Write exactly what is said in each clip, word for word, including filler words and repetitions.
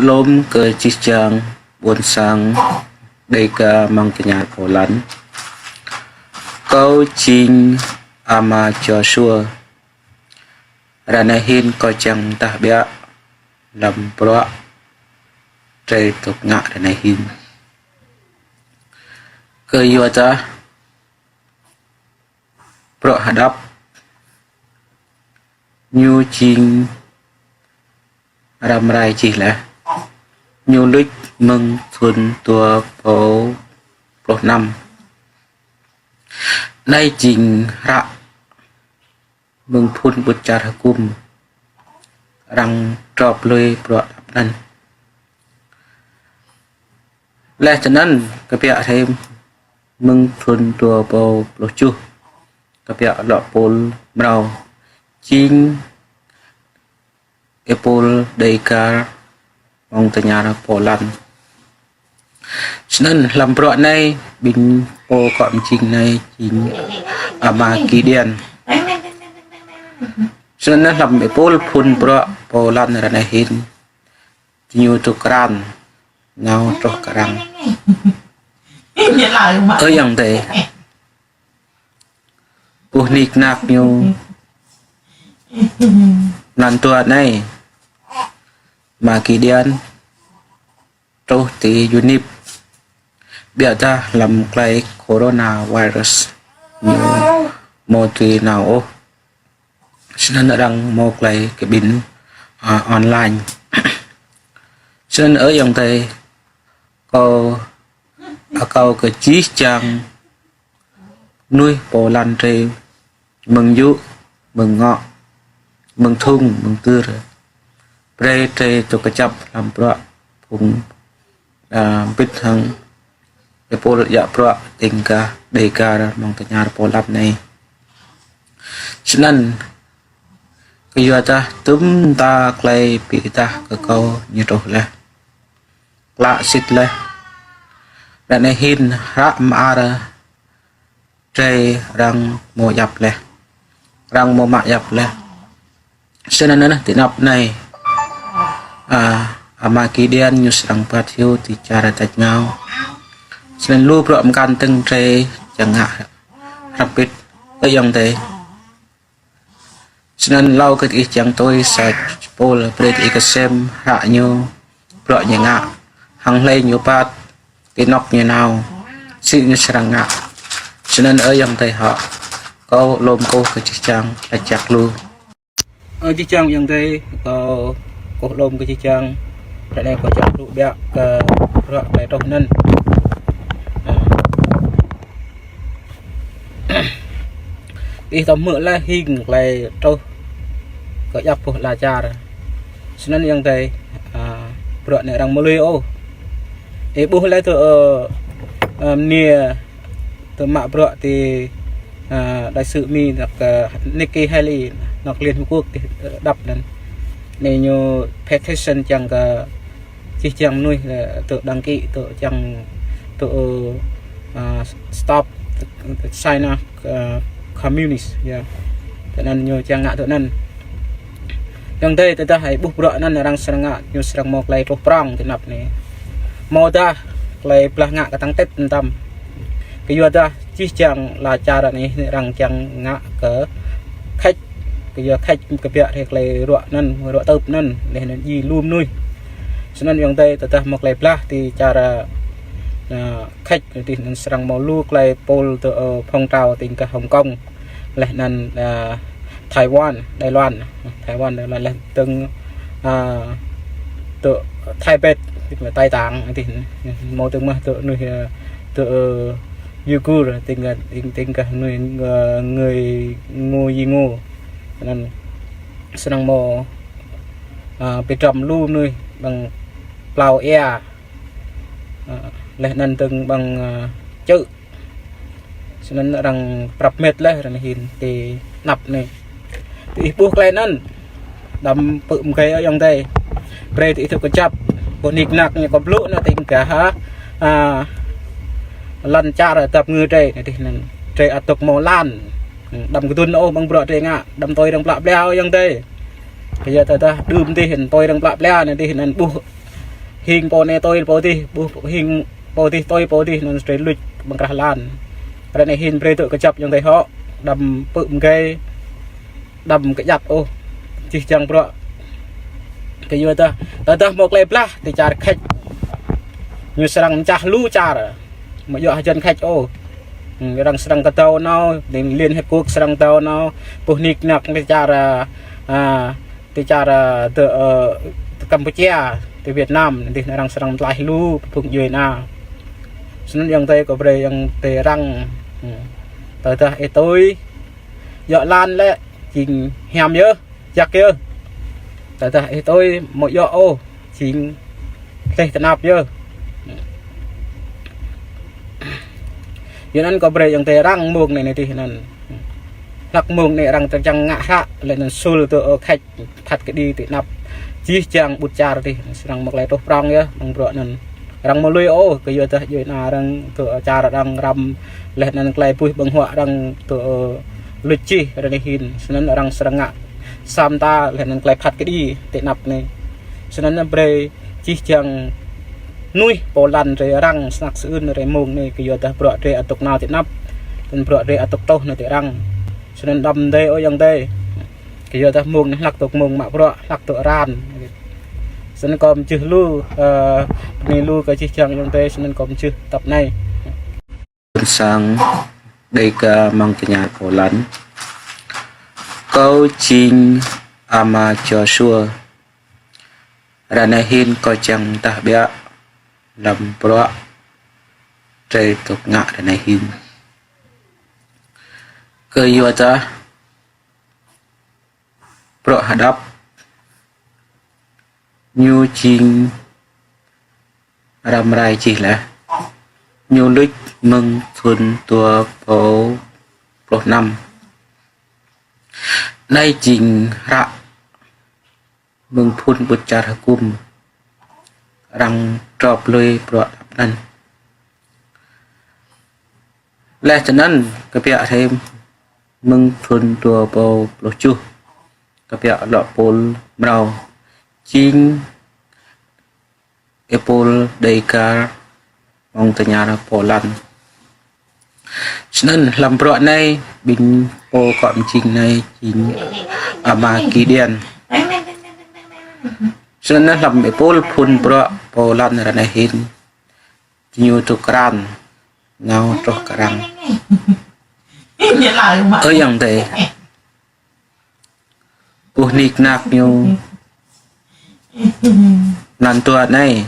Lŏm kơ jih jang ƀôn sang Đêga amăng tơña pô lăn. Kâo jing ama Joshua. Ră anai hin kâo čang tah ƀiă lăm bruă drơi tŭk ngă ră anai hin. Kơ yua dah bruă hơđăp ñu jing răm rai čih laih. Ñu luč mơ̆ng thun dua rơbâo pluh năm. Anai jing hră mơ̆ng phŭn ƀut čar hơkŭm arăng drŏp lui bruă hơđăp anŭn. Laih tui anŭn kơbiă hrĕm mơ̆ng thun dua rơbâo pluh tơjuh kơbiă lŏ pôl mrâo jing êpul Đêga amăng tơña pô lăn. Snăn hlăm bruă anai ƀing pô kŏ mjing anai jing ama Gideon. Snăn hlăm êpul phŭn bruă pô lăn ră anai hin ñu tŭk krăn nao truh kơ arăng. Ơ ayŏng adơi, ƀuh nik nak ñu lăn dua anai, ama Gideon truh ti Yunip. Ƀiă dah hlăm klei coronavirus ñu mâo tui nao ôh. Snăn arăng mâo klei kƀĭn, a, online. Snăn ơ ayŏng adơi, kâo akâo kơ jih jang mnuih pô lăn drơi mơ̆ng yŭ, mơ̆ng ngŏ, mơ̆ng thŭng, mơ̆ng tơr. Brơi drơi tŭ kơjăp hlăm bruă phung, a, mbĭt hăng êpul djă bruă tĭng gah Đêga amăng tơña pô lăn anai. Snăn kơ yua dah tŭm ta klei bi dah kơ kâo ñu truh laih. Klă sĭt laih. Ră anai hin hră mơar drơi arăng mâo djăp laih. Arăng mâo mă djăp laih. Snăn anŭn ti anăp anai, a, ama Gideon ñu srăng phat hyu ti čar tač ngao. Snăn lu bruă mkăn tơ̆ng drơi čang ngă hrăp bĭt ơ ayŏng adơi. Snăn hlâo kơ ih čang tui sa čơpul brơi ih kơsem hră ñu, bruă ñu ngă, hăng hlei ñu phat, ti anŏ ñu nao, si ñu srăng ngă. Snăn ơ ayŏng adơi hŏ, kâo lŏm kơkuh kơ jih jang, lač jăk lu. Ơ jih jang ayŏng adơi, kâo kơkuh lŏm kơ jih jang, ră anai kâo čang lu ƀiă kơ bruă klei truh anŭn. Ih tơm hmư̆ laih hing klei truh kơ djăp boh ala čar. Snăn ayŏng adơi, a, bruă anai arăng mơlui ôh. Ih ƀuh laih tơ, ơ, ơ, mnia tơ mă bruă ti, a, đại sứ Mi nŏk, ơ, Nikki Haley nŏk Liên Hợp Quốc ti, ơ, đăp anŭn. Anai ñu petition čang kơ jih jang mnuih, ơ, tŭ đăng ký, tŭ čang, tŭ, ơ, a, stop, tŭ, tŭ China, ơ, communist, yơh. Tui anŭn ñu čang ngă tui anŭn. Ayŏng adơi, tơdah ih ƀuh bruă anŭn arăng srăng ngă, ñu srăng mâo klei truh prŏng ti anăp anai. Mâo dah klei blah ngă kơtang tĭt mơtam. Kơ yua dah jih jang ala čar anai arăng čang ngă kơ khač, kơ yua khač kơbiă hrơi klei ruă anŭn, ruă tơp anŭn, laih anŭn djai lu mnuih. Snăn ayŏng adơi tơdah mâo klei blah ti čar, a, khač, tui anŭn srăng mâo lu klei pôl tơ, ơ, phong trào tĭng gah Hong Kong. Laih anŭn, a, Taiwan, Đài Loan, Taiwan, Đài Loan laih dơ̆ng, a, tơ Thái Bắc, tức là Tây Tạng, tui anŭn mâo dơ̆ng mơh tơ mnuih, a, tơ, ơ, Uyghur, tĭng gah, tĭng, tĭng gah mnuih, ơ, người Ngô Uyghur. Anŭn srăng mâo, a, bi drăm lu mnuih ƀăng plao ia, a, laih anŭn dơ̆ng ƀăng, a, čư̆. Snăn arăng prăp mĕt laih ră anai hin ti anăp anai. Tơ ih ƀuh klei anŭn, đăm pơ̆ mgei ayŏng adơi. Brơi tơ ih tŭ kơjăp, ƀuh nik nak ñu kơ blŭ anŭn tĭng gah, a, lăn čar dăp ngư drơi, anai tui anŭn. Drơi ăt tŭk mâo lăn. Đăm kơdŭn ôh ƀăng bruă drơi ngă, đăm tui arăng plă ƀlĕ ayŏng adơi. Kơ yua tơdah đưm tui anŭn tui arăng plă ƀlĕ anai tui anŭn ƀuh Hing pô anai tui pô adih, ƀuh hing pô adih tui pô adih, anŭn drơi luč ƀơ̆ng krah lan. Ră anai hin brơi tŭ kơjăp ayŏng adơi hŏ, đăm pơ̆ mơgơi, đăm kơjăt ôh. Jih jang bruă. Kơ yua dah, tơdah hmâo tơlơi blah, ti čar Khač. Ñu srăng mơčah lu čar. Mơ̆ yua hơjăn Khač ôh. Hmm, arăng srăng kơdâo nao, Liên Hiệp Quốc srăng kơdâo nao. Ƀuh nik nak ti čar, a, a, ti čar, a, tơ, ơ, tơ Kampuchia, tơ Việt Nam, dih arăng srăng mơtlaih lu, phung djuai ana. Snăn ayŏng adơi kâo brơi ayŏng adơi răng. Hmm. Tơdah ih tui, yua lan lĕ, jing hiam yơh, jak yơh. Tơdah ih tui, mơ̆ yua ôh, jing tleh tơnap yơh. Yua anăn kâo brơi ayŏng adơi răng mông anai, anai dih anăn. Hlăk mông anai arăng tơčăng ngă hră, lĕ anăn sul tơ, ơ, Khač phat kơđi ti anăp. Jih jang ƀut čar dih, srăng hmâo tơlơi truh prŏng yơh, mơ̆ng bruă anăn. Arăng mơ̆ lui ôh, kơ yua dah djuai ana arăng tơ, ơ, čar arăng răm, leh anăn tơlơi buih ƀơ̆ng huă arăng tơ, ơ, luč čih ră anai hin. Snăn arăng srăng ngă sa mta, leh anăn tơlơi phat kơđi ti anăp anai. Snăn brơi jih jang mơnuih pô lăn drơi răng snăk sơưn rai mông anai, kơ yua dah bruă drơi atŭk nao ti anăp, leh anăn bruă drơi atŭk truh nao ti arăng. Snăn đăm adơi ơi ayŏng adơi. Kơ yua dah mông anai hlăk tŭ mông mă bruă, hlăk tŭ ran. Snăn kâo mjưh lu, ơ, bơni lu kơ jih jang ayŏng adơi, snăn kâo mjưh tăp anai. Ƀuôn sang Đêga mơ̆ng tơña pô lăn. Kâo jing ama Joshua. Ră anai hin kâo čang tah biă lăm bruă drơi tŭ ngă ră anai hin. Kơ yua dah bruă hơđăp ñu jing răm rai čih leh. Ñu luč mơ̆ng thŭn dua rơbâo pluh năm. Anai jing hră mơ̆ng phŭn ƀut čar hơkŭm. Arăng drŏp lui bruă hơđăp anăn. Leh tơnăn kơ biă hrĕm mơ̆ng thŭn dua rơbâo pluh tơjuh. Kơ biă lŏ pôl mrâo. Jing êpul Đêga mơ̆ng tơña pô lăn. Snăn hlăm bruă anai, ƀing pô kŏ mjing anai jing ama Gideon. Snăn hlăm êpul phŭn bruă pô lăn ră anai hin. Ñu tŭ krăn, nao truh kơ arăng. Ơ ayŏng adơi. Ƀuh nik nak ñu. Lăn dua anai.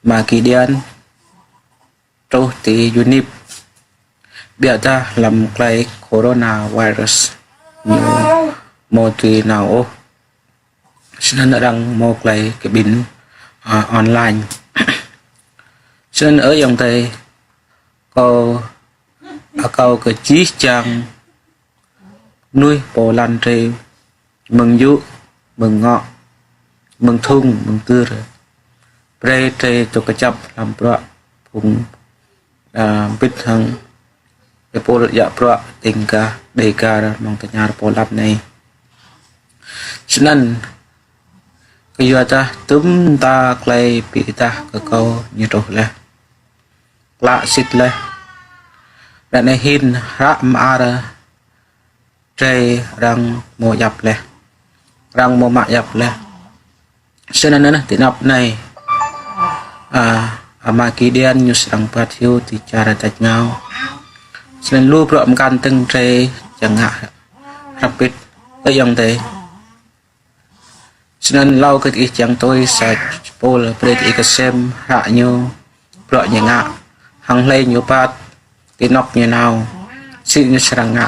Ama Gideon truh ti Yunip. Biă dah hlăm tơlơi coronavirus ñu mơ̆ tui nao ôh. Snăn arăng mơ̆ tơlơi kơ ƀing, a, online. Snăn ơ ayŏng adơi, kâo, a, kâo kơ jih jang mơnuih pô lăn drơi mơ̆ng yŭ, mơ̆ng ngŏ, mơ̆ng thŭng, mơ̆ng tơr. Brơi drơi tŭ kơjăp hlăm bruă phung, a, mbĭt hăng êpul djă bruă Đêga, Đêga mơ̆ng tơña pô lăn anai. Snăn kơ yua dah dŭm mta tơlơi bi êdah kơ kâo ñu truh leh. Klă sĭt leh. Ră anai hin hră mơar drơi arăng mơ̆ yap leh. Arăng mơ̆ mă yap leh. Snăn anăn ti anăp anai. A, ama Gideon ñu srăng phat hiu ti čar tač ngao. Snăn lu bruă mkăn tơ̆ng drơi čang ngă hrăp pĭt. Ơ ayŏng adơi. Snăn hlâo kơ ih čang tui sa čơpul brơi ih kơsem hră ñu, bruă ñu ngă, hăng hlơi ñu phat, ti anŏ ñu nao, si ñu srăng ngă,